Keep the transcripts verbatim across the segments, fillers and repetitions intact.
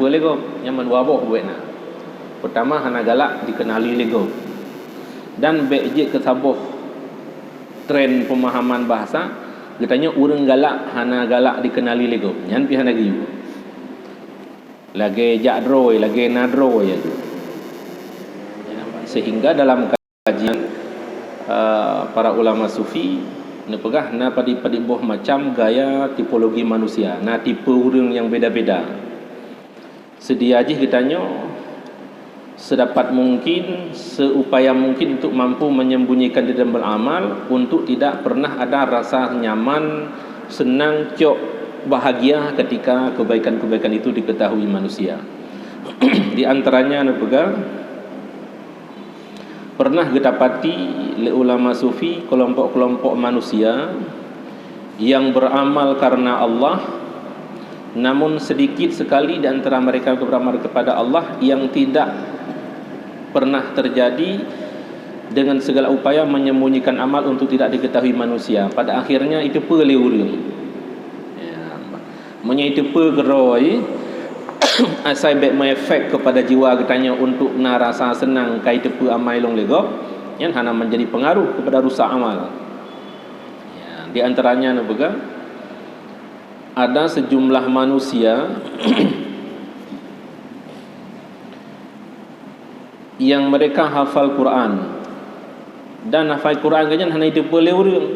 Dua lé gob, nyan mandua boh buet na. Pertama, hana galak dikeunali lé gob. Dan bék jeuet keu saboh tren peumahaman bahasa, geutanyoe ureuëng galak hana galak dikeunali lé gob. Nyan pih hana geuyue. Lagée jak droe, lagée na droe aju. Sehingga dalam kajian, eh, para ulama sufi neupeugah na padit-padit boh macam gaya tipologi manusia, na tipe ureuëng nyang beda-beda. Seudia jih geutanyoe sedapat mungkin, seupaya mungkin untuk mampu menyembunyikan diri dan beramal untuk tidak pernah ada rasa nyaman, senang, cok, bahagia ketika kebaikan-kebaikan itu diketahui manusia. Di antaranya neupeugah, pernah geutapati lé ulama sufi kelompok-kelompok manusia yang beramal karena Allah, namun sedikit sekali di antara mereka beramal kepada Allah yang tidak pernah terjadi dengan segala upaya menyembunyikan amal untuk tidak diketahui manusia. Pada akhirnya itu peureulée ureuëng. Ya, meunyoe itu peureulée, asai bék mengefek kepada jiwa geutanyoe untuk na rasa senang kai teupeu amai lôn lé gob, nyan hana menjadi pengaruh kepada rusak amal. Ya, di antaranya neupeugah, ada sejumlah manusia yang mereka hafal Quran. Dan hafai Quran geuh nyan hana jiteupeu lé ureuëng.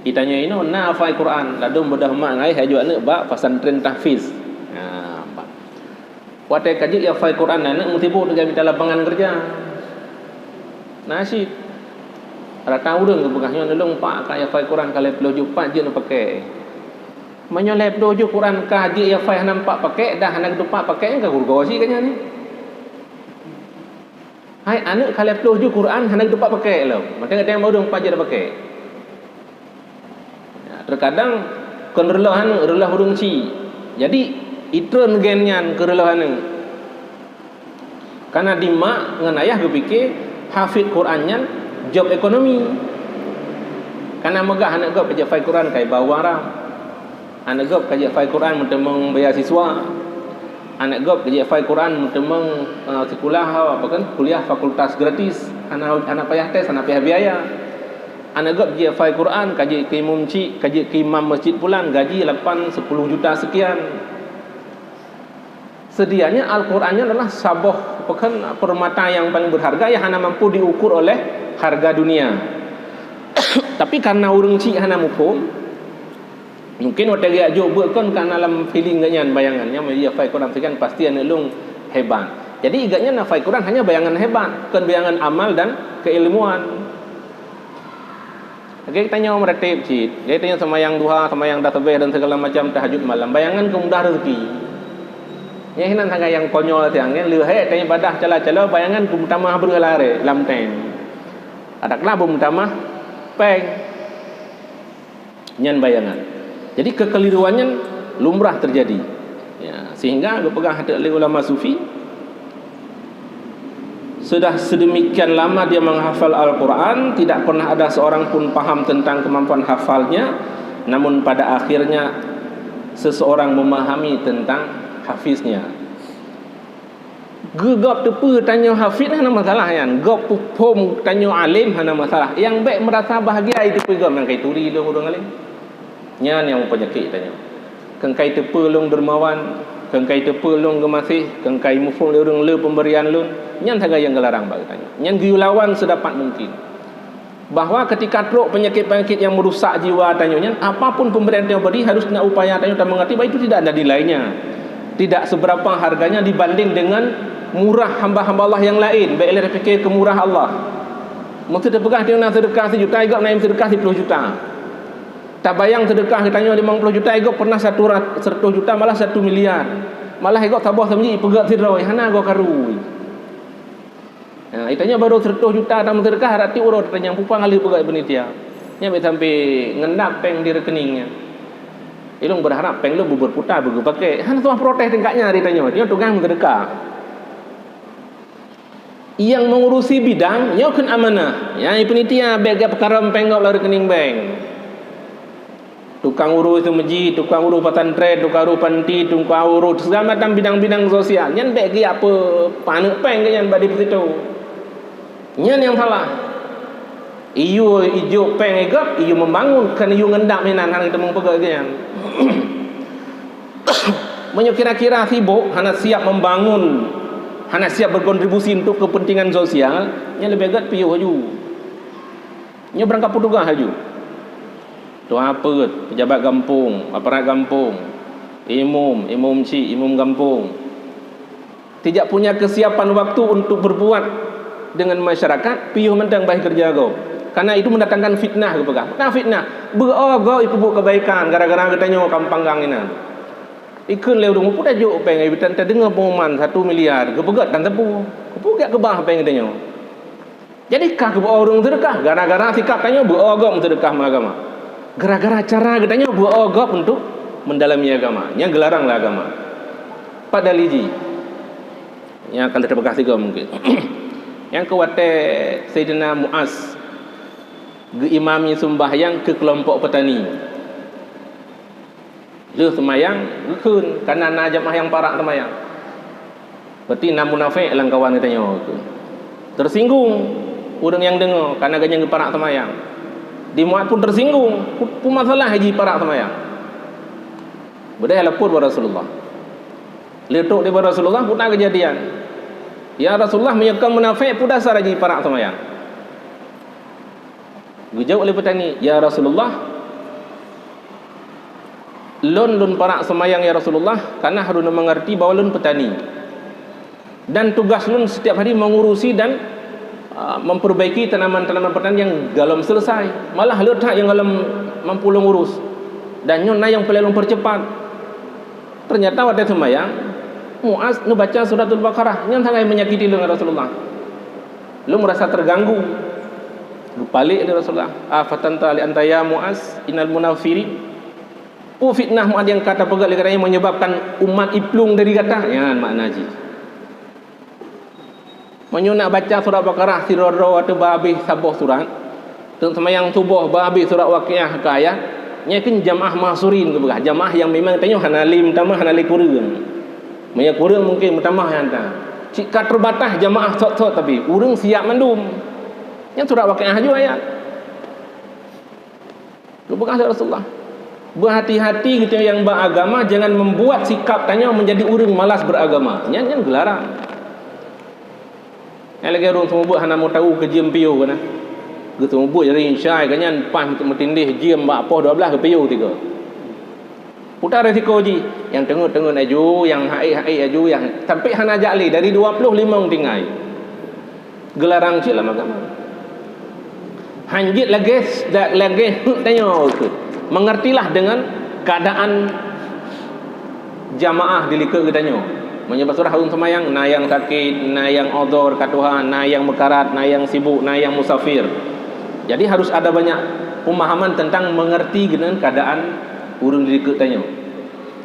Geutanyoe inoe na hafai Quran, ladôm beudôh mak ngai hai jok aneuëk bak pesantren tahfiz. Ha, bak. Watée ka jeuet hafai Quran, aneuëk meusibuk teuga mita lapangan keureuja. Na cit. Rata ureuëng geupeugah nyoe, "Ulôn pak ka hafai Quran ka lhée ploh juz, pat jeuet neupaké." Meunyoe lhée ploh juz Quran ka jeuet hafai hana pat paké, dah hana geuteupat paké, ka geurugoe cit geuh nyan. Hai aneuëk ka lhée ploh juz Quran hana geuteupat paké lom. Mantong gata nyang baru dong pat jeuet paké. Ya, terkadang kon reuloh aneuëk, reuloh ureuëng cit. Jadi, itreun gen nyan keu reuloh aneuëk. Karena di mak ngon ayah geupike hafid Quran nyan job ekonomi. Karena meugah aneuëk gob ka jeuet hafai Quran kai ba uang haram. Aneuëk gob ka jeuet hafai Quran meuteumong beasiswa. Aneuëk gob ka jeuet hafai Quran meuteumong, eh, sikulah, apa kan, kuliah fakultas gratis, hana, hana payah tes, hana payah biaya. Aneuëk gob jeuet hafai Quran ka jeuet keu imum cit, ka jeuet keu imam masjid pulan, gaji lapan sepuluh juta sekian. Sedianya Al-Quran nyan adalah saboh, apa kan, permata yang paling berharga yang hana mampu diukur oleh harga dunia. Tapi karena ureuëng cit hana muphom, mungkin watée geujak jok beuet kon ka na lam feeling geuh nyan, bayangan nyan, meunyoe hafai Quran sekian pasti aneuëk lôn hebat. Jadi geuh nyan hafai Quran hanya bayangan hebat, bukan bayangan amal dan keilmuan. Lagée tanyoe meuratéb cit, lagée tanyoe seumayang duha, seumayang tasbih dan segala macam tahajud malam, bayangan keu mudah rezeki. Nyan hinan sagai nyang konyol tiang nyan, leuhée tanyoe ibadah cala-cala, bayangan keu meutamah breueh larée lam tank. Adak lah beu meutamah péng. Nyan bayangan. Jadi keukeliruan nyan lumrah teujadi. Ya, sehingga geupeugah lé ulama sufi, sudah sedemikian lama dia menghafal Al-Quran, tidak pernah ada seorang pun paham tentang kemampuan hafalnya, namun pada akhirnya seseorang memahami tentang hafiznya. Geugob teupeu tanyoe hafid hana masalah nyan, gob phom tanyoe além hana masalah. Nyang bék meurasa bahgia jiteupeu gob nyang kai turi lôn ureuëng além. Nyan nyang peunyakét tanyoe. Keu kai teupeu lôn dermawan, keu kai teupeu lôn geumaséh, keu kai muphom lé ureuëng le pemberian lôn, nyan sagai nyang geularang bak geutanyoe. Nyan geuyue lawan seudapat mungkin. Bahwa ketika trok penyakit-penyakit yang merusak jiwa tanyoe nyan, apapun pemberian yang beri harus na upaya tanyoe dan mengerti bahwa itu tidak ada nilainya. Tidak seberapa harganya dibanding dengan murah hamba-hamba Allah yang lain. Bék lé tapiké keu murah Allah. Meusti tapeugah tanyoe na seudeukah sijuta, igob na seudeukah siploh juta. Tabayang seudeukah geutanyoe limong ploh juta, igob pernah satu rat-, seratus juta, malah satu miliar. Malah igob saboh seumeujih ipeugét sidroe, hana goe karu. Ha, itanyoe baru seratus juta tameuseudeukah, rati uroe tatanyong peue panggaleh peugah panitia. Nyan bék sampai ngendap péng di rekening nyan. Ilong berharap péng lôn beuberputa beugeupaké. Hana tuah protes tingkat nyan di tanyoe. Nyoe tugaih meuseudeukah. Yang mengurusi bidang nyoe kheun amanah. Nyang panitia bék geupeukara péng gob lam rekening bank. Tukang urus meuseujid, tukang urus pesantren, tukang urus panti, tukang urus segala macam bidang-bidang sosial. Nyan bék geujak peupaneuk péng geuh nyan bak di situ. Nyan nyang salah. Iyue ijok péng igab, iyue membangun, kan iyue ngendap hinan, hana teumeupeugah geuh nyan. Meunyoe kira-kira sibok, hana siap membangun, hana siap berkontribusi untuk kepentingan sosial, nyan leubeh gét piôh laju. Nyoe barangkapeue tugaih laju. Tuha peuet, pejabat gampông, aparat gampông, imum, imum chik, imum gampông. Tidak punya kesiapan waktu untuk berbuat dengan masyarakat, piôh mantong bah keureuja gob. Karena itu mendatangkan fitnah geupeugah. Nah, fitnah. Beu-o gob ipeubuet kebaikan gara-gara geutanyoe kampanggang inan. Ikheun lé ureuëng, "Peue tajok péng, tan tadeungoe pengumuman satu miliar, geupeugét tan teupeu. Peue geujak keubah péng geutanyoe?" Jadi ka geubeu-o ureuëng seudeukah gara-gara sikap tanyoe beu-o gob meuseudeukah meuagama. Gara-gara cara geutanyoe beu-o gob untuk mendalami agama. Nyang geularang lé agama. Padahai jih. Nyang akan teupeugah sigoe mungkin. Nyang keu watée Saidina Muaz geuimami seumbahyang keu keulompok peutani. Lheueh seumayang, geukheun, kana na jamaah nyang parak seumayang. Berarti na munafék lam kawan geutanyoe, geukheun. Teusinggung ureuëng nyang deungoe, kana geuh nyan geuparak seumayang. Di Muaz pun teusinggung, pu-, peue masalah jih parak seumayang. Beudôh lapor bak Rasulullah. Leutok di bak Rasulullah, peue na keujadian. "Ya Rasulullah, meunyoe kon munafék, peue dasar jih parak seumayang?" Geujaweueb lé peutani, "Ya Rasulullah, lôn, lôn parak seumayang, ya Rasulullah, kana lôn mengerti bahwa lôn peutani. Dan tugas lôn setiap hari mengurusi dan, ah, memperbaiki tanaman-tanaman pertanian nyang galom selesai. Malah le that nyang galom mampu lôn urus. Dan nyoe na nyang peureulée lôn peucepat." Ternyata watée seumayang, Muaz neubaca suratul Baqarah. Nyan sangat menyakiti lôn, ya Rasulullah. Lôn merasa terganggu. Geupalek lé Rasulullah, "Afatanta li anta ya Muaz, innal munafirin." Peue fitnah Muaz nyang ka tapeugah lé gata nyang menyebabkan umat iplueng dari gata? Nyan makna jih. Meunyoe nak baca surat Baqarah sidroe-droe ateueh bah habéh saboh surat, teuk seumayang suboh bah habéh surat Waqiah ka ayat, nyan keuh jamaah mahsurin geupeugah, jamaah nyang memang tanyoe hana lé meutamah, hana lé kureueng. Meunyoe kureueng mungken meutamah nyan ta. Cit ka teubatas jamaah sot-sot tapi ureuëng siap mandum. Nyan surat Waqiah laju ayat. Geupeugah lé Rasulullah, "Beuhati-hati geutanyoe nyang bak agama, jangan membuat sikap tanyoe menjadi ureuëng malas beragama." Nyan, nyan geularang. Nyang lagée ureuëng seumeubeuet hana meutahu keu jeuem piôh keunan. Geuseumeubeuet jari insya keu nyan paih meutindéh jeuem bak poh dua blaih geupiôh tiga. Peue ta risiko jih, nyang teungeut-teungeut laju, nyang haék-haék laju, nyang sampai hana jak lé dari dua ploh limong tinggai. Geularang cit lam agama. Hanjeuet lagée, lagée heuet tanyoe keuh. Mengertilah dengan keadaan jamaah di likot geutanyoe. Meunyoe bak surah ureuëng seumayang, na nyang sakét, na nyang odor ka tuha, na nyang meukarat, na nyang sibuk, na nyang musafir. Jadi harus ada banyak pemahaman tentang mengerti dengan keadaan ureuëng di likot tanyoe.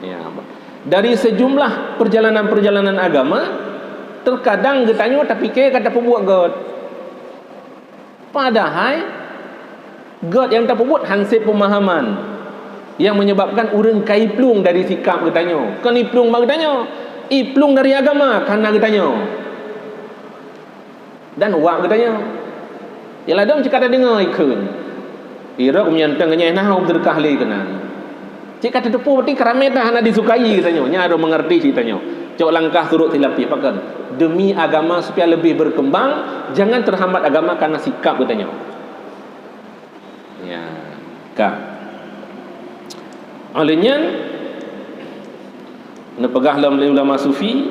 Ya. Dari sejumlah perjalanan-perjalanan agama, terkadang geutanyoe tapike ka tapeubuet gét. Padahai gét nyang tapeubuet hanseb pemahaman nyang menyebabkan ureuëng ka iplueng dari sikap geutanyoe. Kon iplueng bak geutanyoe, iplueng dari agama kana geutanyoe. Dan wak geutanyoe. Yalah dong cit ka tadeungoe ikheun. Irok meunyoe teuh ngeunyoe nah hom teudeukah lé keunan. Cit ka tateupeue berarti keuramé tan hana disukai geutanyoe. Nyan harôh mengerti cit tanyoe. Cok langkah surok silapih pakon. Demi agama supaya lebih berkembang, jangan terhambat agama karena sikap geutanyoe. Ya, ka. Oleh nyan, neupeugah lom lé ulama sufi,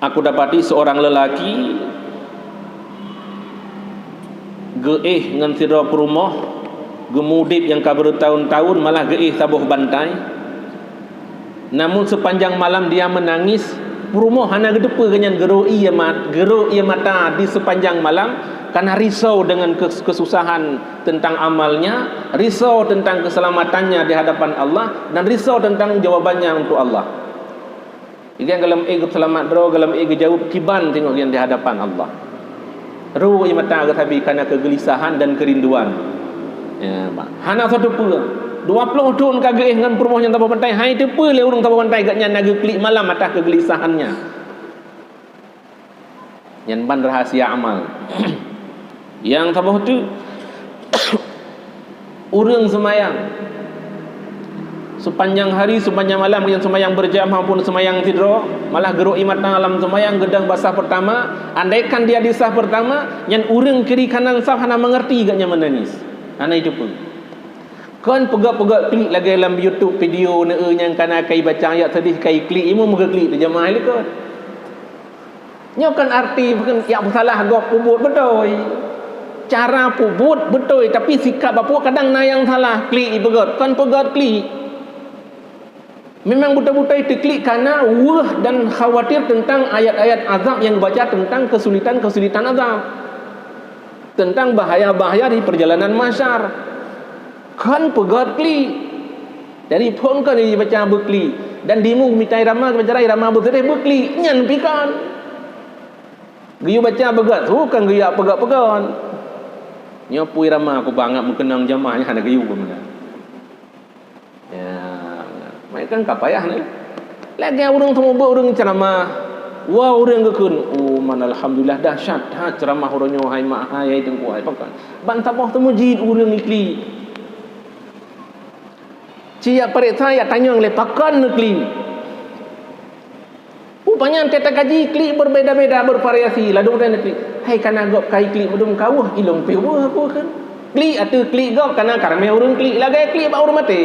"Aku dapati seorang lelaki geuéh ngon sidroe peurumoh, geumudeb nyang ka bertahun-tahun malah geuéh saboh bantai. Namun sepanjang malam dia menangis, peurumoh hana geuteupeue geuh nyan geurok ié mat-, geurok ié mata di sepanjang malam karena risau dengan kes-, kesusahan tentang amalnya, risau tentang keselamatannya di hadapan Allah, dan risau tentang jawabannya untuk Allah." Igan galom éh geuseulamat droe, galom éh geujaweueb kiban teungoh nyan di hadapan Allah. Rok ié mata geusabi karena kegelisahan dan kerinduan. Ya, bah. Hana soe teupeue. Dua ploh thon ka geuéh ngon peurumoh nyang saboh bantai, han teupeue lé ureuëng saboh bantai gobnyan na geuklik malam atas keugeulisahan nyan. Nyan ban rahsia amal. Nyang saboh teuk, ureuëng seumayang. Sepanjang hari, sepanjang malam, nyang seumayang berjamaah maupun seumayang sidroe, malah geurok ié mata lam seumayang, geudong bak saf pertama. Andaikan dia di saf pertama, nyan ureuëng kiri kanan saf hana mengerti gobnyan menangis. Hana jiteupeue. Kon peugét-peugét klik lagée lam YouTube video neueu nyang kana kai baca ayat sedih kai klik, imum geuklik teujamaah likot. Nyoe kan arti bukan yak salah gob peubuet beutôi. Cara peubuet beutôi, tapi sikap bapak kadang na nyang salah. Klik ipeugét, kon peugét klik. Memang beutôi-beutôi teuklik karena weueh dan khawatir tentang ayat-ayat azab nyang geubaca tentang keusulitan-keusulitan azab. Tentang bahaya-bahaya di perjalanan mahsyar. Kon peugét klik. Dari phon kon jibaca beuklik. Dan dimu mita irama, baca irama beuseudeh beuklik. Nyan pi kon. Geuyue baca beugét su kan geuyue peugét-peugét. Nyoe pui rama aku bangat meukeunong jamaah nyan hana geuyue beuna. Ya, meunan kan ka payah ni. Lagée ureuëng teumubeuet ureuëng ceramah. Wah, ureuëng geukheun, "Oh, man alhamdulillah dahsyat that ceramah uroe nyoe hai mak hai, hai teungku hai pakan." Ban saboh teumujit ureuëng iklik. Ci yak pareksa yak tanyong lé pakon neuklik. Rupanya teuka kaji klik berbeda-beda, bervariasi. Ladum dan klik. Hai kana gob kai klik mudum kaweuh ilong pih weuh aku kan. Klik atau klik gob kana karena ureuëng klik lagée klik bak ureuëng maté.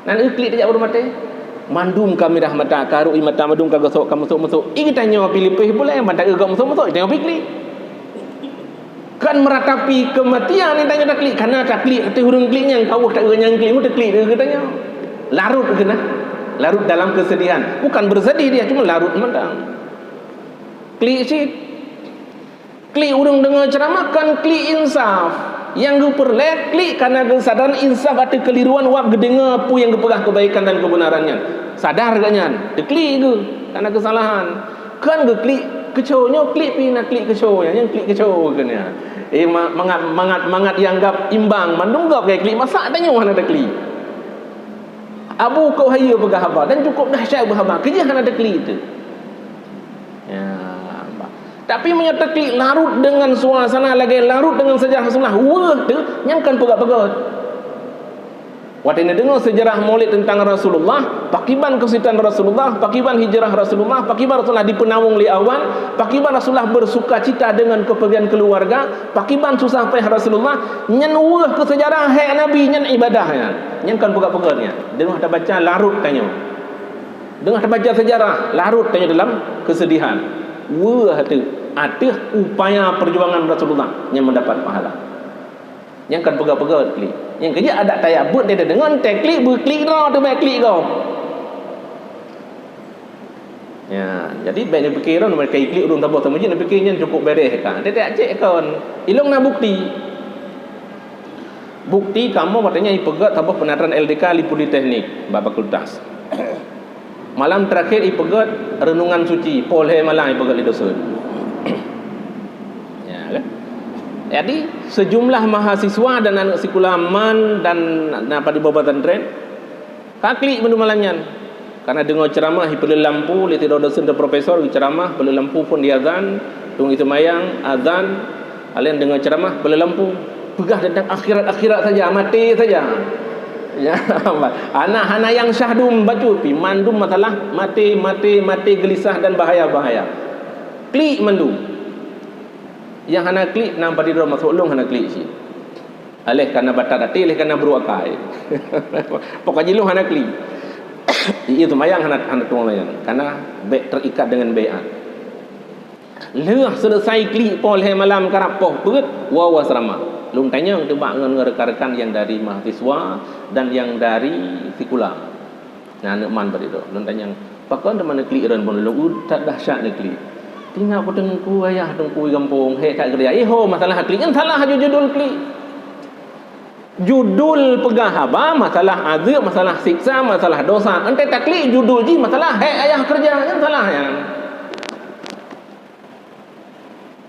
Nan eu klik tajak ureuëng maté. Mandum ka mirah mata, ka ru'i mata mandum ka gosok ka musok-musok. Ih tanyoe pilih pih pulai mata eu gob musok-musok tanyoe pih klik. Kan meratapi kematian ni tanyoe taklik, karena taklik ateueh ureuëng klik nyang kaweuh tak nyang klik mu taklik dia katanya. Larut kena. Larut dalam kesedihan. Bukan bersedih dia, cuma larut mantang. Klik cit. Klik ureuëng dengar ceramah kan klik insaf. Yang geuperlek klik karena geusadar insaf ateueh keliruan wab geudengar pu yang geupeugah kebaikan dan kebenaran nyan. Sadar gak nyan, diklik ke karena kesalahan. Kan geuklik keuco nyoe klik pi na klik keuco nyan, nyang klik keuco keunan. Eh ma-, mangat mangat mangat nyang gab imbang mandum gab gai klik masak tanyoe hana taklik. Abu kok hayeue peugah haba dan cukup dahsyat beuhaba keujeuh hana taklik tu. Ya. Tapi meunyoe taklik larut dengan suasana lagée larut dengan sejarah Rasulullah weueh tu nyang kan peugah-peugah. Watée neudeungoe seujarah Maulid teuntang Rasulullah, pakiban keusitan Rasulullah, pakiban hijrah Rasulullah, pakiban Rasulullah dipeunawong lé awan, pakiban Rasulullah bersukacita dengan keupeurgian keuluwarga, pakiban susah payah Rasulullah, nyan weueh keu seujarah hék Nabi, nyan ibadah nyan. Nyan kon peugah-peugah nyan. Deungoe tabaca larut tanyoe. Deungoe tabaca seujarah larut tanyoe dalam keusedihan. Weueh teuh ateueh upaya peujuangan Rasulullah nyang meudapat pahala. Nyang kan peugah-peugah klik. Nyang keujeuet adak tayab buet dia deungon teh klik beuklik droe tu baik klik gob. Ya, jadi baik ni pikir orang mereka klik urung taboh teumujin pikir nyan cukup beres kan. Dia tak cek kon. Ilong na bukti. Bukti kamoe watée nyan ipeugét taboh peunataran L D K di Politeknik bak fakultas. Malam terakhir ipeugét renungan suci, poh lhée malam ipeugét lé dosen. Ya, kan? Jadi, sejumlah mahasiswa dan anak sikula man dan na padub pesantren ka klik mandum malam nyan. Karena deungoe ceramah ipeuleuet lampu lé sidroe dosen dan profesor geuceramah, peuleuet lampu phon diazan, tueng iseumayang, azan, Kalian deungoe ceramah peuleuet lampu, peugah tentang akhirat-akhirat saja, maté saja. Ya, hana hana nyang syah dum bacut pi mandum masalah maté, maté, maté geulisah dan bahaya-bahaya. Klik mandum. Nyang hana klik nam padub droe masuk lôn hana klik cit. Aléh kana batat até, aléh kana brôk akai. Pokok jih lôn hana klik. Iya seumayang hana hana tueng layan. Karena bek terikat dengan baiat. Lheueh seuleusai klik poh lhée malam karab poh peuet, woe u asrama. Lôn tanyong teubak ngon rekan-rekan nyang dari mahasiswa dan nyang dari sikula. Nah, aneuk man bak didoe. Lôn tanyong, "Pakon teuma neuklik ron bunoe lôn? Uh, that dahsyat neuklik." Tinggai ku teungku ayah teungku gampông, hék that geuriah. Iho masalah klik, nyan salah aju judul klik. Judul peugah haba masalah azeub, masalah siksa, masalah dosa. Entée taklik judul jih masalah hék ayah keureuja, nyan salah nyan.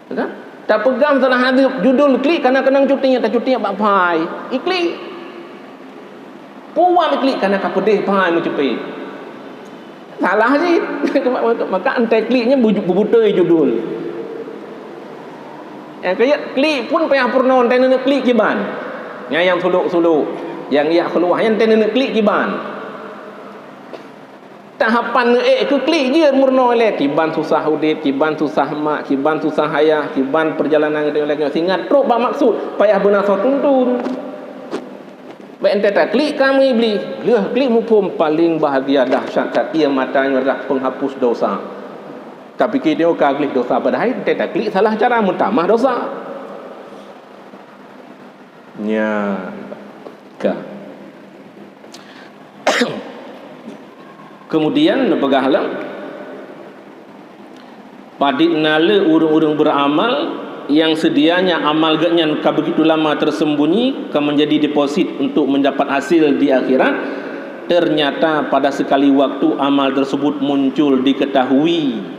Betul? Tapeugah salah hadeup judul klik, kana keunong cuti, tacuti bak phai. Iklik. Puwam iklik kana ka peudeh phai meucuti. Salah cit. Maka entée klik nyan bu-, beubutôi judul. Nyang keuneuk klik pun payah peurunoe entée neuneuk klik kiban. Nyang, nyang suluk-suluk, nyang jak keuluwa nyan entée neuneuk klik kiban. Tahapan neuék keu klik jeuet meurunoe lé, kiban susah udeb, kiban susah mak, kiban susah ayah, kiban peurjalanan geutanyoe lagée nyoe, singat trok bak maksud, payah beuna soe tuntun. Bék entée taklik kamoe Iblih, lheueh klik muphom paleng bahagia dahsyat that, ie mata nyoe adalah penghapus dosa. Tapike nyoe ka gleh dosa, padahai entée taklik salah cara meutamah dosa. Nyan ka. Kemudian neupeugah lom, padit na le ureuëng-ureuëng beramal yang sedianya amal geuhnyan ka begitu lama tersembunyi, ka menjadi deposit untuk mendapat hasil di akhirat, ternyata pada sekali waktu amal tersebut muncul diketahui.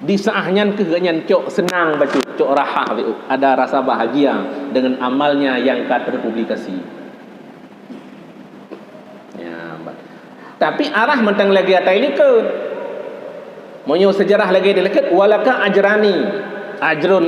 Di saat nyan keuh geuhnyan cok seunang bacut, cok raha, ada rasa bahagia dengan amalnya yang ka terpublikasi. Ya, ba-, tapi arah mantong lagée ata likot. Meunyoe seujarah lagée di likot, walaka ajrani, ajrun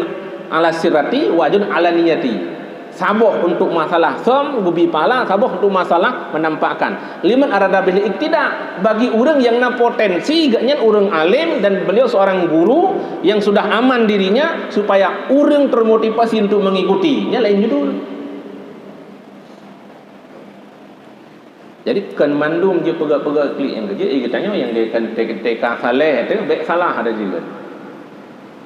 ala sirati, wa ajrun ala niyati. Saboh untuk masalah som geubi pahala, saboh untuk masalah menampakkan. Liman arada bil iktida, bagi ureuëng nyang na potensi geuhnyan ureuëng alim dan beliau seorang guru yang sudah aman dirinya supaya ureuëng termotivasi untuk mengikuti. Nyan lain judul. Jadi kon mandum jeuet peugah-peugah klik nyang keujeuet, eh, geutanyoe nyang geutanyoe ka saleh tu bék salah ada jeuet.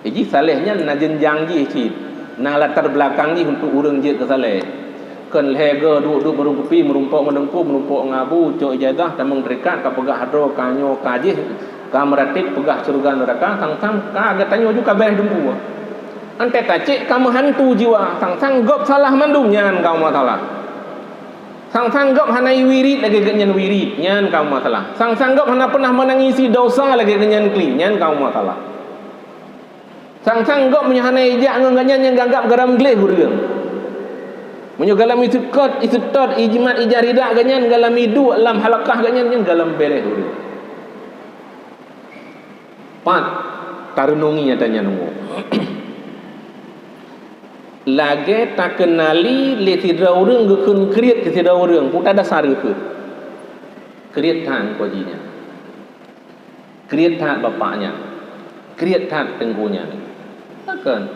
Iji saleh nyan na jenjang jih cit, na latar belakang jih untuk ureuëng jeuet keu saleh. Kon lhée goe duek-duek meureukupi, meurumpok ngon teungku, meurumpok ngon abu, cok ijazah, tamong teurekat, ka peugah droe, ka nyoe, ka jih, ka meuratéb, peugah syeuruga neuraka, sang-sang ka geutanyoe ju ka béréh dumpeue. Entée tacék ka meuhantu jiwa, sang-sang gob salah mandum nyan ka masalah. Sang-sang gob hana iwirit lagée geuhnyan wirit, nyan ka masalah. Sang-sang gob hana peunah meunangisi dosa lagée geuhnyan klik, nyan ka masalah. Sang-sang gob meunyoe hana ijak ngon geuhnyan nyang gagap garam gleh ureuëng. Meunyoe galam iseukot, iseutôt, ijimat ija ridak geuhnyan, galam iduek lam halakah geuhnyan, nyan galam béréh ureuëng. Pat tareunungi ata nyan umu. Lagée takeunali lé sidroe ureuëng geukheun kriet keu sidroe ureuëng, peue dasar geukheun? Kriet that ko jih nyan. Kriet that bapak nyan, kriet that teungku nyan. Pakon?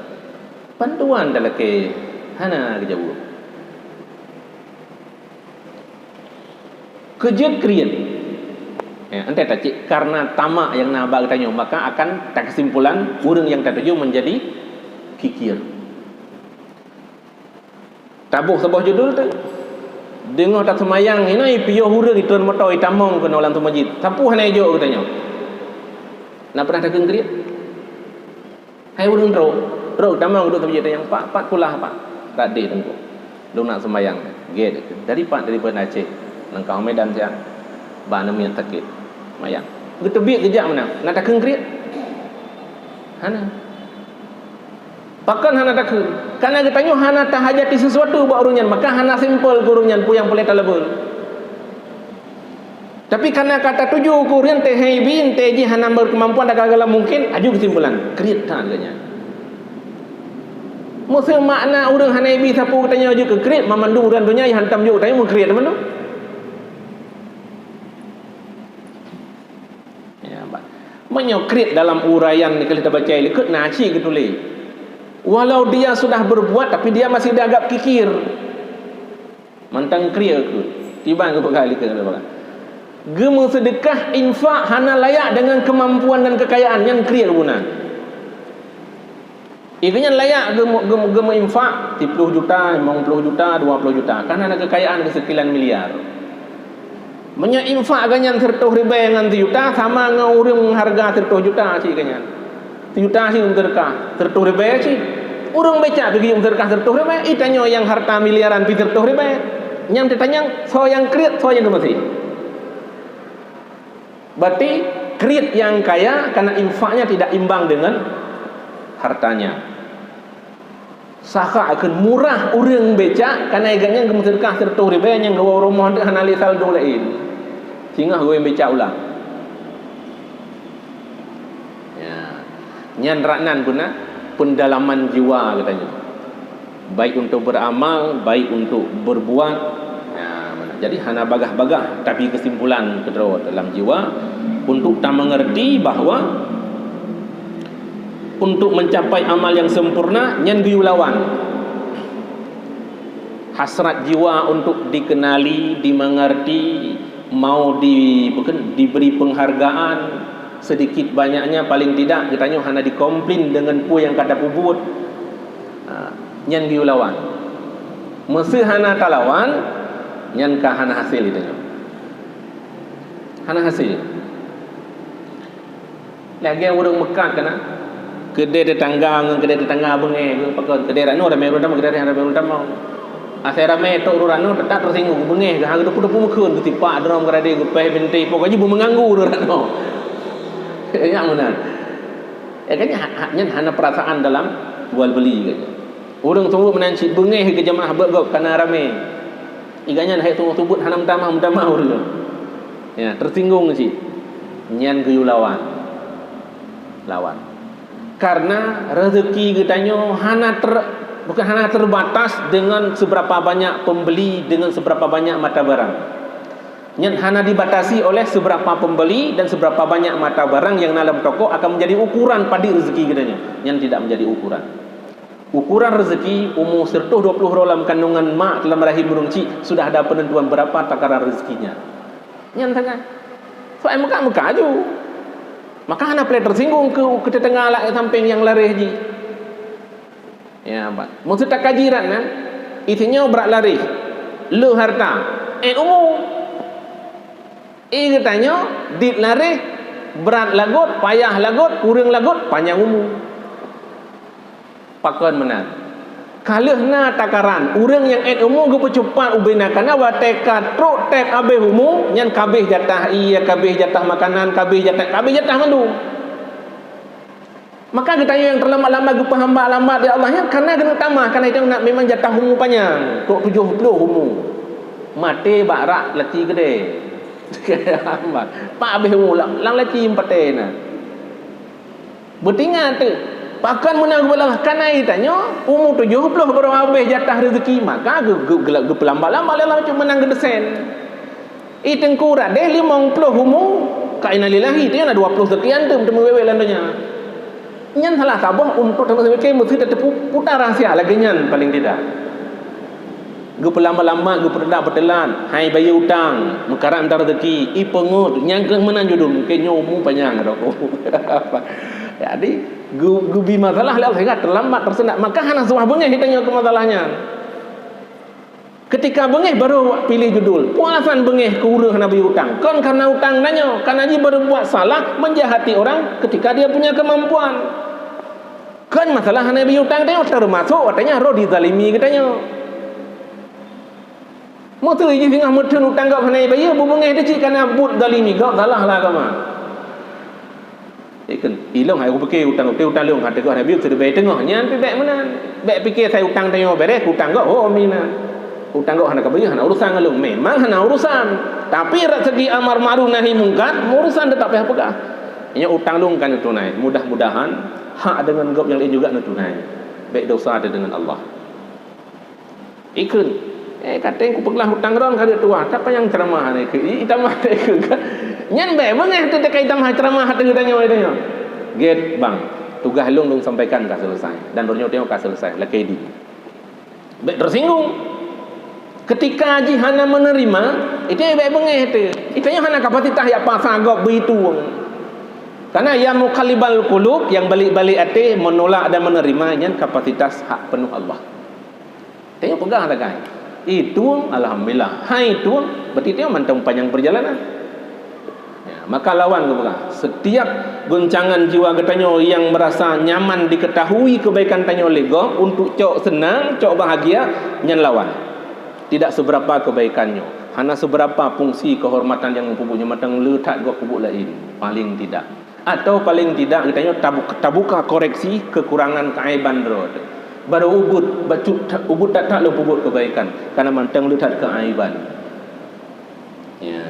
Bantuan talakée hana geujaweueb. Keujeuet kriet. Ya, entée tacék karena tamak nyang na bak geutanyoe, maka akan takeusimpulan ureuëng nyang tatuju menjadi kikir. Taboh saboh judul tu. Deungoh taseumayang, inoe ipiôh ureuëng itreun moto itamong keunoe lam teumajid. Sapeue hana ijok geutanyoe? Na pernah takheun kriet? Hai ureuëng trok, trok tamong duek teumajid tanyong, "Pak, pat kulah, Pak?" "Tadi, Teungku. Lôn nak seumayang." "Gét." "Dari pat?" "Dari Banda Aceh." "Nangka Medan siat." "Ba aneuk miet sakét." Seumayang. Geuteubiet geujak meunan. Na takheun kriet? Hana. Pakon hana takheun? Karena geutanyoe hana tahajati sesuatu bak ureuëng nyan, maka hana simpel keu ureuëng nyan peue nyang peureulée taleubeue. Tapi karena ka tatuju keu ureuëng teuh hai bin, teuh jih hana berkemampuan dan gagal mungkin, aju keusimpulan, kriet that geuhnyan. Meuseu makna ureuëng hana ibi sapeue geutanyoe jeuet keu kriet, mamandum ureuëng donya hantam jok geutanyoe meukriet mandum. Ya, ba-, meunyoe kriet dalam uraian nyang ka lheueh tabaca likot na cit geutuléh. Walau dia sudah berbuat, tapi dia masih dianggap kikir. Mantong kriet keu. Tiban geupeugah likot. Geumeuseudeukah infak hana layak dengan kemampuan dan kekayaan, nyan kriet guna. Ié nyan layak geumu-, geumu-, geumeuinfak siploh juta, limong ploh juta, dua ploh juta, kan hana keukayaan geuh seukilan miliar. Meunyoe infak geuhnyan sireutoh ribée ngon siyuta sama ngon ureuëng hareuga sireutoh juta cit geuhnyan. Siyuta cit ureuëng seudeukah, sireutoh ribée cit. Ureuëng becak pih geuyue seudeukah sireutoh ribée, itanyoe nyang hareuta miliaran pih sireutoh ribée. Nyang teutanyong, soe nyang kriet, soe nyang geumaséh? Berarti kriet nyang kaya karena infaknya tidak imbang dengan hartanya. Saha kheun murah ureuëng becak, kana igat nyan geumeuseudekah siratoh ribée nyang geuwoe rumoh teuh hana lé saldo laén. Singoh geuwoe becak ulang. Ya. Nyan rak nan beuna pendalaman jiwa geutanyoe. Baik untuk beramal, baik untuk berbuat. Ya, jadi hana bagah-bagah, tapi kesimpulan keudroe dalam jiwa untuk ta mengerti bahwa untuk mencapai amal yang sempurna nyan geuyue lawan. Hasrat jiwa untuk dikenali, dimengerti, mau di, bukan, diberi penghargaan, sedikit banyaknya paling tidak geutanyoe hana dikomplain dengan peue nyang ka tapeubuet. Ha, nyan geuyue lawan. Meuseu hana talawan, nyan ka hana hasé geutanyoe. Hana hasé. Lagée ureuëng meukat kana. Keudée tetangga ngon keudée tetangga beungéh geuh, pakon keudée ranoe ramé ureuëng tamong, keudée ramé ureuëng tamong. Asai ramé tok ureuëng ranoe, teutap teusinggung, beungéh geuh, hana geuteupeue-teupeue meukeun, geusipak droe keudadée, geupéh bintéh, poh gaji beumeunganggu ureuëng ranoe. Nyang meunan. Eh, kan nyan ha-, ha-, nyan hana perasaan dalam jual beli kan. Ureuëng sungguh meunan cit beungéh keu jeumaáh beuet gob kana ramé. Iga nyan hai sungguh teubuet hana meutamah-meutamah ureuëng. Ya, teusinggung cit. Nyan geuyue lawan. Lawan. Karena rezeki geutanyoe hana ter-, bukan hana terbatas dengan seberapa banyak pembeli, dengan seberapa banyak mata barang. Nyan hana dibatasi oleh seberapa pembeli dan seberapa banyak mata barang yang na lam toko akan menjadi ukuran padit rezeki geutanyoe. Nyan tidak menjadi ukuran. Ukuran rezeki, umu siratoh dua ploh uroe lam kandungan mak dalam rahim ureuëng chik, sudah ada penentuan berapa takaran rezekinya. Nyan sagai. Soai meuka-meuka aju. Maka hana peureulée teusinggung keu, keu teutangga lam sampéng nyang laréh jih. Ya, ba. Meuseu takaji rat nyan, itanyoe brat laréh, le harta, ét umu. Ie geutanyoe dit laréh, brat lagot, payah lagot, kureueng lagot, panyang umu. Pakon meunan? Ka lheueh na takaran, ureuëng nyang ét umu geupeucupat ubena kana watée ka trok teb abéh umu, nyan ka abéh jatah ie, ka abéh jatah makanan, ka abéh jatah, ka abéh jatah mandum. Maka geutanyoe nyang teulambat-lambat geupeuhambat-lambat lé Allah nyan kana keuneuk tamah, kana itu nak memang jatah umu panyang, trok tujoh ploh umu. Maté bak rak laci keudée. Pak abéh umu lam, lam laci patéh na. Beutingat teuh, pakon meunan geupeulambah kana itanyoe umu tujoh ploh baru abéh jatah rezeki, maka geu-, geu-, geu-, geupeulambat-lambat lé Allah cuma meunan geudeusen. Ih, teungku radeh limong ploh umu, ka innalillahi, tu na dua ploh sekian tu teumeuwéwé lam donya. Nyan salah saboh untuk teumeuwéwé meusti teupeu-, putar rahsia lagée nyan paling tidak. Geupeulambat-lambat, geupeudak-peutelat, hai bayeue utang, meukarat mita rezeki, ipeungeut, nyang keuh meunan judul, mungken nyoe umu panyang rot. Jadi, geu-, geubi masalah lé Allah sehingga teulambat teuseundak. Maka hana suah beungéh tanyoe keu masalah nyan. Ketika beungéh baru piléh judul. Peue alasan beungéh keu ureuëng hana bri utang? Kon karena utang tanyoe, karena jih berbuat salah, menjahati orang ketika dia punya kemampuan. Kon masalah hana bri utang tanyoe, termasuk watée nyan roh dizalimi geutanyoe. Meuseu jih singoh meutheun utang gob hana bayeue, beubeungéh teuh cit karena buet zalimi gob, salah lah agama. Ikheun, ilong hai kupike utang, utang lôn hana teugah Nabi seudeubai teungoh, nyan pih bék meunan. Bék pike sai utang tanyoe beres, utang gob ho minan. Utang gob hana kabayeue, hana urusan ngon lôn. Memang hana urusan. Tapi rak segi amar ma'ruf nahi mungkar, meurusan teutap payah peugah. Nyoe utang lôn ka neutunai. Mudah-mudahan hak deungon gob nyang laén juga neutunai. Bék dosa teuh deungon Allah. Ikheun, eh, kateng kupeuglah utang droen ka jeuet tuha, tapi nyang ceramah ni keu, i, itamah ikheun kan. Nyan bék beungéh teuh teuka itamah ceramah ateueh tanyoe, tanyoe. Gét bang, tugaih lôn, lôn sampaikan ka selesai. Dan donya tanyoe ka selesai, lakée di. Bék tersinggung. Ketika jih hana menerima, itu bék beungéh teuh. Itu nyan hana kapasitas jak pasa gob beuitueng. Karena ya muqallibal qulub, yang balik-balik até, menolak dan menerima, nyan kapasitas hak penuh Allah. Tanyoe peugah sagai. Itueng, alhamdulillah. Hai itueng, berarti tanyoe mantong panyang perjalanan. Ya, maka lawan geupeugah, setiap goncangan jiwa geutanyoe yang merasa nyaman diketahui kebaikan tanyoe lé gob untuk cok senang, cok bahagia, nyan lawan. Tidak seberapa kebaikan nyoe. Hana seberapa fungsi kehormatan nyang peubuet nyoe mantong le that gob peubuet laén. Paling tidak. Atau paling tidak geutanyoe tabu-, tabuka koreksi kekurangan keaiban droe teuh. Barô ubit, bacut that, ubit that-that lôn peubuet keubaikan, kareuna mantong le that keuaiban. Ya.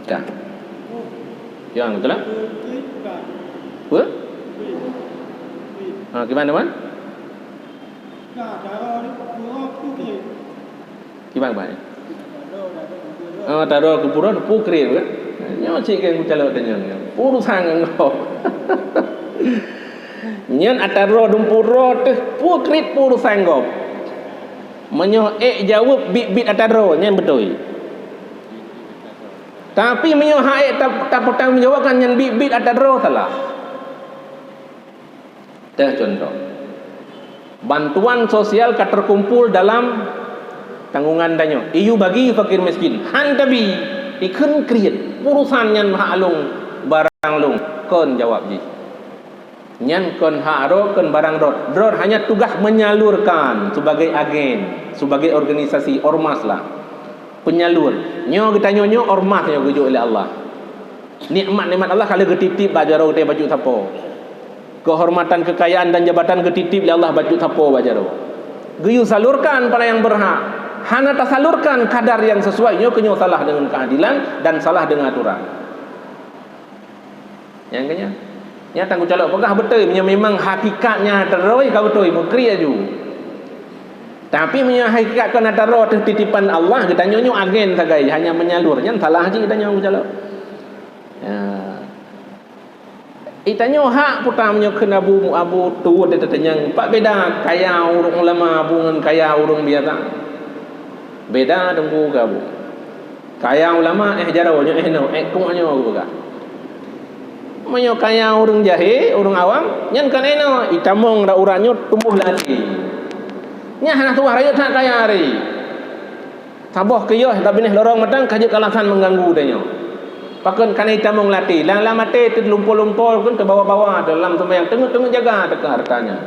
Ka. Ya, beutôi lah. Apa? Ha, gimana, Man? Kiban, kiban? Oh, taro keu pura, pukrit, kan? Nyoe cit kan kucalok tanyong nyoe. Urusan ngon gob. Nyan atra dumpeue droe teuh pukrit urusan gob. Meunyoe ék jaweueb bit-bit atra droe, nyan beutôi. Tapi meunyoe hak ék tap-, tapeutanggong jaweueb kan nyan bit-bit atra droe salah. Teuh contoh, bantuan sosial ka teukumpul dalam tanggungan tanyoe. Iyue bagi fakir miskin, han tabi, ikheun kriet. Urusan nyan hak lôn, barang lôn, kon jawab jih. Nyan kon hak droe, kon barang droe. Droe hanya tugas menyalurkan sebagai agen, sebagai organisasi ormas lah. Penyalur. Nyoe geutanyoe nyoe ormas nyoe geujok lé Allah. Nikmat-nikmat Allah ka lheueh geutitip bak jaroe teuh bacut sapo. Keuhormatan, keukayaan dan jabatan geutitip lé Allah bacut sapo bak jaroe. Geuyue salurkan pada nyang beurhak. Hana tasalurkan kadar nyang sesuai, nyoe keunyoe salah deungon keuadilan dan salah deungon aturan. Nyang keunyan. Nyang tanggong jaweueb peugah beutôi, meunyoe memang hakikatnya teroi ka beutôi, meukriet aju. Tapi meunyoe hakikat kon atra droe teuh titipan Allah, geutanyoe nyoe agen sagai, hanya menyalur, nyan salah cit geutanyoe geucalok. Ya. Geutanyoe hak puta meunyoe kheun abu, abu tuwot teuh teunyang, pat beda kaya ureuëng ulama abu ngon kaya ureuëng biasa. Beda teungku keu abu. Kaya ulama éh jaroe nyoe éh noe, éh tuek nyoe geupeugah. Meunyoe kaya ureuëng jahé, ureuëng awam, nyan kan éh noe, itamong urat-urat nyoe tumboh lam até. Nyan hana tuwah rayeuk that kaya hari. Saboh keuyoh ka binéh lorong mantong ka jeuet keu alasan meuganggu tanyoe. Pakon kana itamong lam até, lam-lam até teulumpo-lumpo kon teubawa-bawa dalam seumayang teungeut-teungeut jaga teuka harta nyan.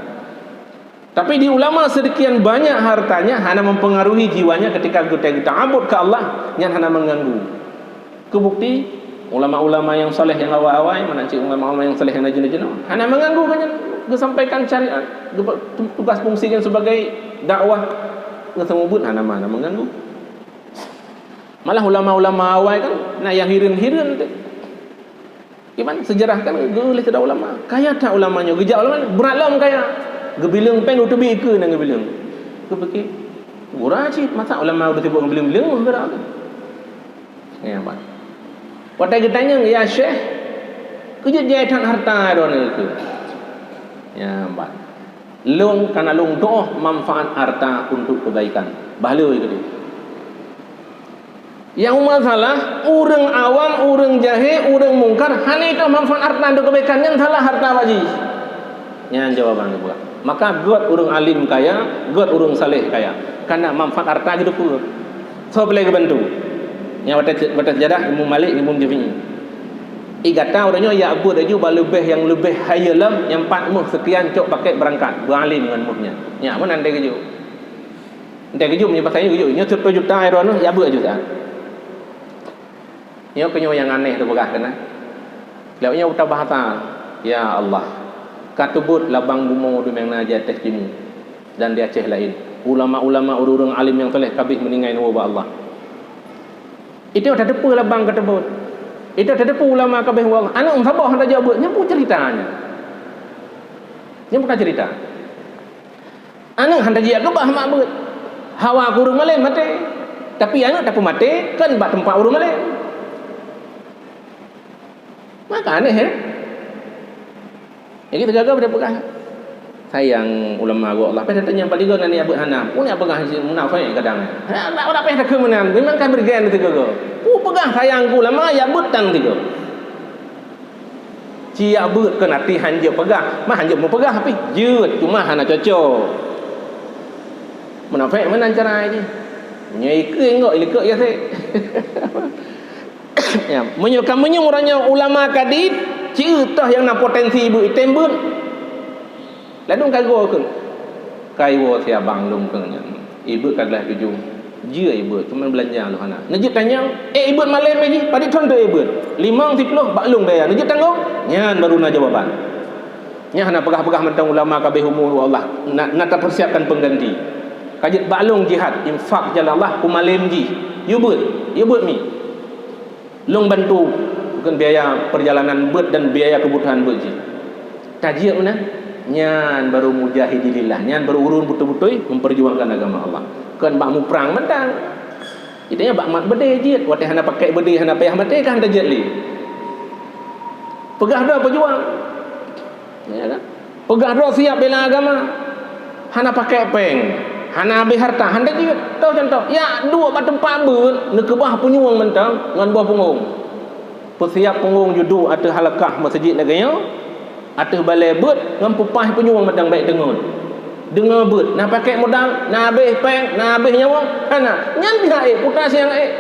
Tapi di ulama sedemikian banyak hartanya hana mempengaruhi jiwanya ketika geutai geutabot keu Allah, nyan hana mengganggu. Keu bukti, ulama-ulama nyang saleh nyang awai-awai, meunan cit ulama-ulama nyang saleh nyang jinoe-jinoe, hana mengganggu keu nyan geusampaikan syariat, geupe-, tu-, tugas fungsi nyan sebagai dakwah, geuseumeubeuet hana, hana mengganggu. Malah ulama-ulama awai kan na nyang hireuen-hireuen teuh. Kiban seujarah kan geuuléh sidroe ulama. Kaya that ulama nyoe, geujak ulama brat lom kaya. Geubileueng péng u teubiet keue nyang geubileueng. Geupike, gura cit, masa ulama udah sibuk ngeubeuleung-beuleung, gura tu. Ya, ban. Watée geutanyong, "Ya Syekh, keu jeuet jai that harta droeneuh keu?" Ya, ban. Lôn kana lôn tuoh manfaat harta untuk kebaikan. Bah lheueh geutanyoe. Nyang masalah, ureuëng awam, ureuëng jahé, ureuëng mungkar, hana ituoh manfaat harta untuk kebaikan, nyan salah harta bak jih. Nyan jawaban geupeugah. Maka gét ureuëng alim kaya, gét ureuëng saleh kaya. Kana manfaat harta jih dikeue. Soe peureulée geubantu? Nyang watée, watée seujadah, Imam Malik, Imam Syafi'i. Di gata uroe nyoe jak beuet aju bak leubeh nyang leubeh hayeue lom, nyang pat méuh seukian cok paket beurangkat, beualim ngon méuh nyan. Nyan meunan deh geujok. Nyan geujok meunyoe pasai geujok, nyoe sireutoh juta droeneuh jak beuet aju saát. Nyoe keuh nyoe nyang aneh teupeugah keunan. Lewat nyoe uta bahasa, "Ya Allah, ka teubuet labang bumoe dumeng na di ateueh timu dan di Aceh laén. Ulama-ulama, ureuëng-ureuëng alim nyang saleh ka abéh meuninggai neuwoe bak Allah." Itu tateupeue labang ka teubuet. Itu tateupeue ulama ka abéh woe bak Allah. Aneuk meusaboh hana jak beuet, nyan peue ceurita nyan? Nyan bukan cerita. Aneuk hana jijak keubah mak beuet. Hawa keu ureuëng malém maté. Tapi aneuk tapeumaté kon bak teumpat ureuëng malém. Maka aneh, ya? Jadi teugaga pada peugah. Sayang ulama gok Allah. Pada tanya paling gok nani abeuet hana. Pun nak peugah si munafik kadang. Ha, tak ada payah takheun meunan. Memang kan bergen teugaga. Pu peugah sayang keu ulama ya beuet tang tiga. Ci jak beuet kon arti hanjeuet peugah, mah hanjeuet meupeugah pih jeuet, cuma hana cocok. Munafik meunan cara jih. Nyoe ikeu inggok ilikek ya sek. Ya, meunyoe ka meunyoe uroe nyoe ulama ka dit, ci toh nyang na potensi beuet item beuet. Ladôm ka iwoe keuh. Ka iwoe si abang lôn keuh nyan. Ibeuet ka glah tujoh. Jeuet ibeuet, teuma beulanja lôn hana. Neujeuet tanyong, "Eh, ibeuet malém jih, padit thon teu ibeuet?" "Limong siploh bak lôn daya." Neujeuet tanggong? Nyan baru na jawaban. Nyan hana peugah-peugah mantong ulama ka abéh umu, Allah na, na tapeusiapkan peungganti. Ka jeuet bak lôn jihad, infak jalan Allah, peumalém jih. Yue beuet, yue beuet mi. Lôn bantu, bukon biaya perjalanan beuet dan biaya keubutuhan beuet jih. Tajeuet meunan, nyan baru mujahidilillah, nyan baru ureuëng beutôi-beutôi memperjuangkan agama Allah. Kon bak muprang mantong. Itu nyan bak mat beudé jeuet, watée hana pakai beudé, hana payah maté kan tajeuet lé. Peugah droe peujuang. Ya kan? Peugah droe siap bela agama. Hana pakai péng, hana abéh harta, hana jeuet. Toh contoh, ya duek bak teumpat beuet, neukeubah punyueng mantong ngon boh punggong. Peusiap punggong jih duek ateueh halakah masjid lagée nyoe, ateueh balée beuet ngon peupaih punyueng mantong bék teungeut. Deungoe beuet, na pakai modal, na abéh péng, na abéh nyawöng, hana. Nyan pihak ék, puta siang ék.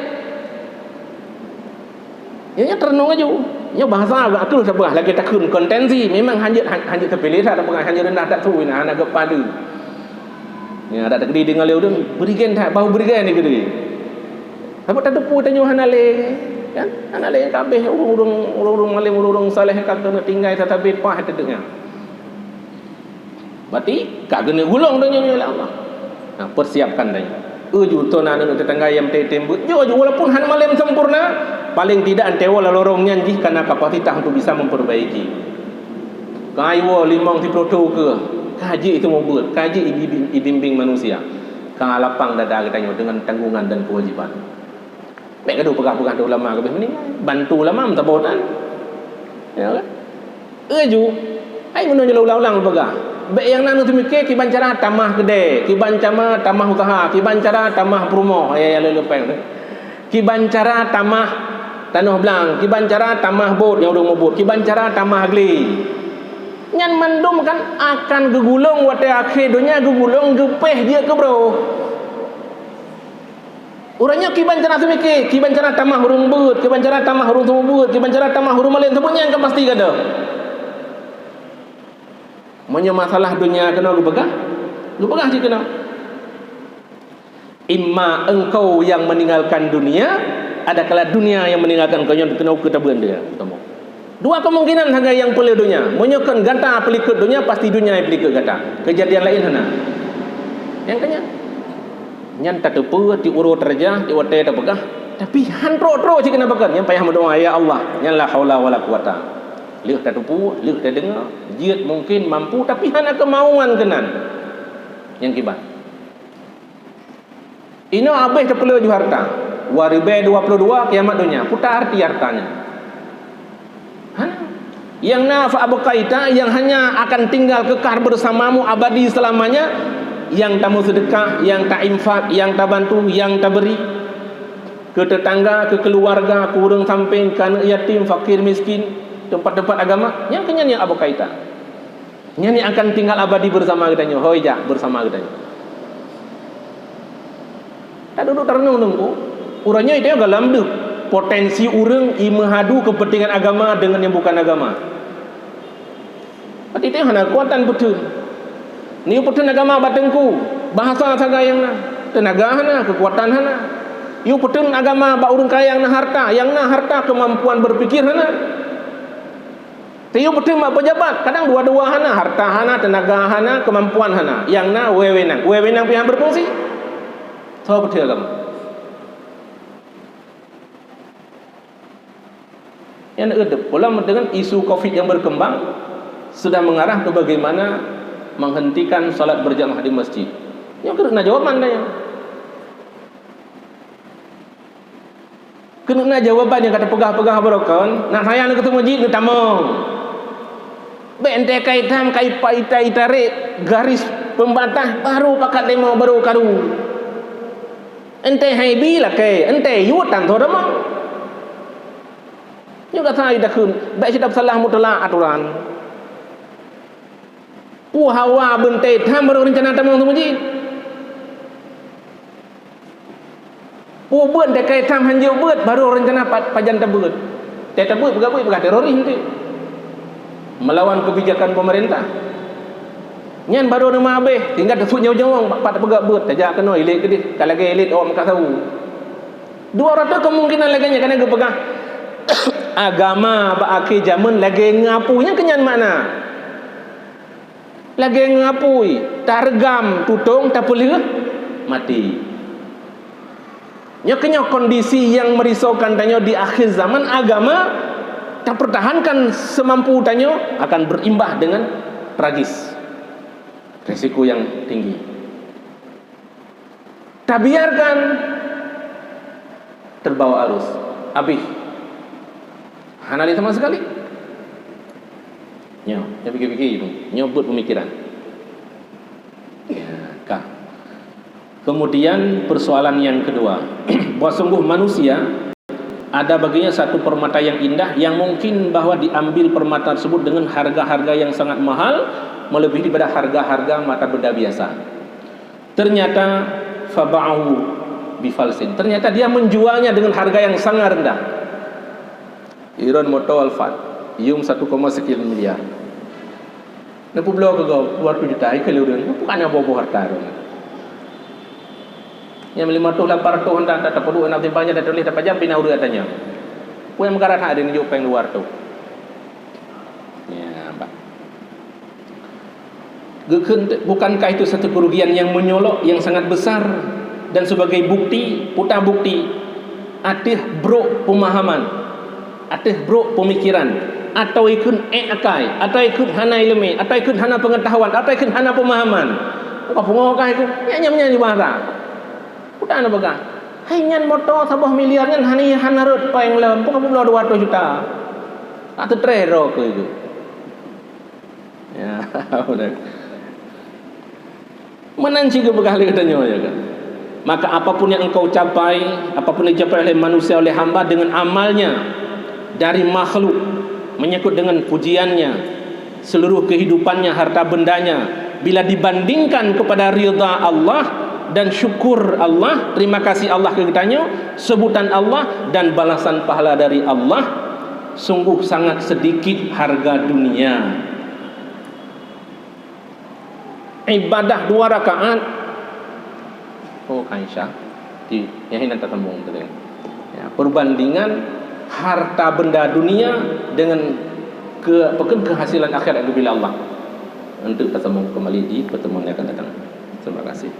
Nyoe, nyoe teureunong laju. Nyoe bahasa agak kheueh sapeugah lagée takheun kontensi, memang hanjeuet, han-, hanjeuet teupiléh that, tapeugah hanjeuet reunah that su, nah, hana geupadeue. Nyoe adak teukeudi deungoe lé ureuëng, berigen that, bahu berigen teukeudi. Sabab tateupeue tanyoe hana lé, kan? Hana lé kabeh ureuëng-ureuëng, ureuëng-ureuëng malém, ureuëng-ureuëng saleh ka keuneuk tinggai, tatabe paih teudeuek nyan. Berarti ka keuneuk gulong donya nyoe lé Allah. Nah, persiapkan donya. Uju tona aneuk tetangga nyang tem-tem beuet. Jo, jo, walaupun han malém sempurna, paling tidak antewo lalorong nyan jih kana kapasitas untuk bisa memperbaiki. Ka iwoe limong siplôh thon keuh, ka jih itu mubuet, ka jih ibi-, ibimbing manusia. Ka lapang dada geutanyoe dengan tanggungan dan kewajiban. Bék gadoh peugah-peugah di ulama keubeh meninggai. Bantu ulama meusaboh tan. Ya kan? Uju, hai meunyoe ulang-ulang peugah. Bék nyang na neuseumiké kiban cara tamah keudè, kiban cara tamah usaha, kiban cara tamah peurumoh, ya, ya, lé-, lé péng tu. Kiban cara tamah tanoh blang, kiban cara tamah bot nyang ureuëng mubuet, kiban cara tamah glé. Nyan mandum kan akan geugulong watée akhé donya geugulong geupéh jeuet keubroh. Uroe nyoe kiban cara seumiké, kiban cara tamah ureuëng beuet, kiban cara tamah ureuëng seumeubeuet, kiban cara tamah ureuëng malém, saboh nyan kan pasti gadôh. Meunyoe masalah donya keunoe geupeugah, geupeugah cit keunoe. Imma engkau yang meninggalkan dunia, adakala dunia yang meninggalkan engkau, nyoe keunoe keu tabeuet dia. Dua kemungkinan sagai nyang peuleueh donya. Meunyoe kon gata peulikot donya, pasti donya nyang peulikot gata. Keujadian laén hana. Nyang keu nyan. Nyan tateupeue di uroe teurajah, di watée tapeugah. Tapi han trok-trok cit keunan pakon. Nyang payah meudoá, "Ya Allah, nyan la haula wala quwata." Lheueh tateupeue, lheueh tadeungoe, jeuet mungkin mampu, tapi hana keumauan keunan. Nyang kiban. Inoe habéh teupeuleueh ju harta. Dua ribée dua puluh dua kiamat donya. Peue arti harta nyan? Hana. Nyang na fa abqaita, nyang hanya akan tinggal kekal bersamamu abadi selamanya, nyang tameuseudeukah, nyang tainfak, nyang tabantu, nyang tabri keu teutangga, keu keuluwarga, keu ureuëng sampéng, keu aneuk yatim, fakir miskin, teumpat-teumpat agama, nyang keu nyan nyang abqaita. Nyan nyang akan tinggal abadi bersama geutanyoe, hôi jak bersama geutanyoe. Taduek-duek tareunong teungku, uroe nyoe itu galom deuh potensi ureuëng imeuhadu kepentingan agama dengan yang bukan agama. Berarti itu hana kekuatan peuteun. Ni peuteun agama bak teungku, bahasa sagai nyang na, tenaga hana, kekuatan hana. Yue peuteun agama bak ureuëng kaya nyang na harta, nyang na harta kemampuan berpikir hana. Teuh peuteun bak pejabat, kadang dua-dua hana, harta hana, tenaga hana, keumampuan hana. Nyang na wewenang. Wewenang pih han beufungsi. Soe peuteun agama? Nyang na udeb, ulama dengan isu covid yang berkembang sudah mengarah ke bagaimana menghentikan salat berjamaah di masjid. Nyang keuneuk na jawaban tanya. Keuneuk na jawaban nyang ka teupeugah-peugah baroe kon, nak sayang keu teumeujieb neutamong. Bék entée kai tham kai pa ita-ita rek garis pembatas baru pakat lemo baru karu. Entée haibi lakée, entée yue tan tho tamong. Nyoe gata idakheun, bék sidab salah mutlak aturan. Peue hawa beunte tham baru reuncana tamong teumeujieb. Peue beuet dakée tham hanjeuet beuet baru reuncana pa-, pajan tabeuet. Tée tabeuet peugah beuet peugah teroris nanti. Melawan kebijakan pemerintah. Nyan baru nama abeh, tinggai teusut nyawong-nyawong pat peugah beuet, tajak keunoe ilet keudeh, ka lagée ilet awak meukasawu. Dua ratus kemungkinan lagée nyan kana geupeugah agama bak akhé jameun lagée ngapu, nyan keu nyan makna. Lagée ngon apui, tareugam tutong, tapeuleueh, maté. Nyoe keunyoe kondisi nyang meurisaukan tanyoe di akhir zaman, agama tapertahankan semampu tanyoe akan berimbas dengan tragis, risiko nyang tinggi. Tabiarkan terbawa arus, habéh. Hana lé sama sekali. Nyoe, nyoe pikir-pikir itu. Nyoe buet pemikiran. Ya, ka. Kemudian persoalan yang kedua, bahwa sungguh manusia ada baginya satu permata yang indah yang mungkin bahwa diambil permata tersebut dengan harga-harga yang sangat mahal, melebihi daripada harga-harga mata benda biasa. Ternyata faba'ahu bifalsin. Ternyata dia menjualnya dengan harga yang sangat rendah. Iron moto Alphard, yum satu koma sekian miliar. Neupubloe keu gob dua ratus juta, ikeu lé ureueng, bukan nyang boh-boh harta ureueng. Nyang lima ratus, lapan ratus, handak, handak tapeuduek, handak timbang, handak tuléh, tapajam pih na ureueng tanyong. Peue nyang meukara that, ada neujok péng dua ratus. Ya, bah. Geukheun, bukankah itu satu kerugian yang menyolok, yang sangat besar, dan sebagai bukti, puta bukti, ateueh brok pemahaman, ateueh brok pemikiran, atau ikheun ék akai, atau ikheun hana ileumé, atau ikheun hana pengetahuan, atau ikheun hana pemahaman? Bukan pungo kah ikheun? Nyan, nyan, nyan bahasa. Udah na peugah, "Hai nyan moto saboh miliar nyan hana, hana rhot péng lom, bukan peubulo dua ratus juta." Ateueh treh droe keu itu. Ya, udah. Meunan cit geupeugah lé geutanyoe, ya kan? Maka apapun yang engkau capai, apapun yang dicapai oleh manusia, oleh hamba dengan amalnya dari makhluk, menyangkut dengan pujiannya, seluruh kehidupannya, harta bendanya, bila dibandingkan kepada ridha Allah dan syukur Allah, terima kasih Allah keu geutanyoe, sebutan Allah dan balasan pahala dari Allah, sungguh sangat sedikit harga dunia. Ibadah dua rakaat. Oh, Aisyah. Di, nyang hinan tasambong tadi. Ya, perbandingan harta benda dunia dengan ke, apa kan, kehasilan akhirat yang diberi Allah. Untuk tasambong kembali di pertemuan yang akan datang. Terima kasih.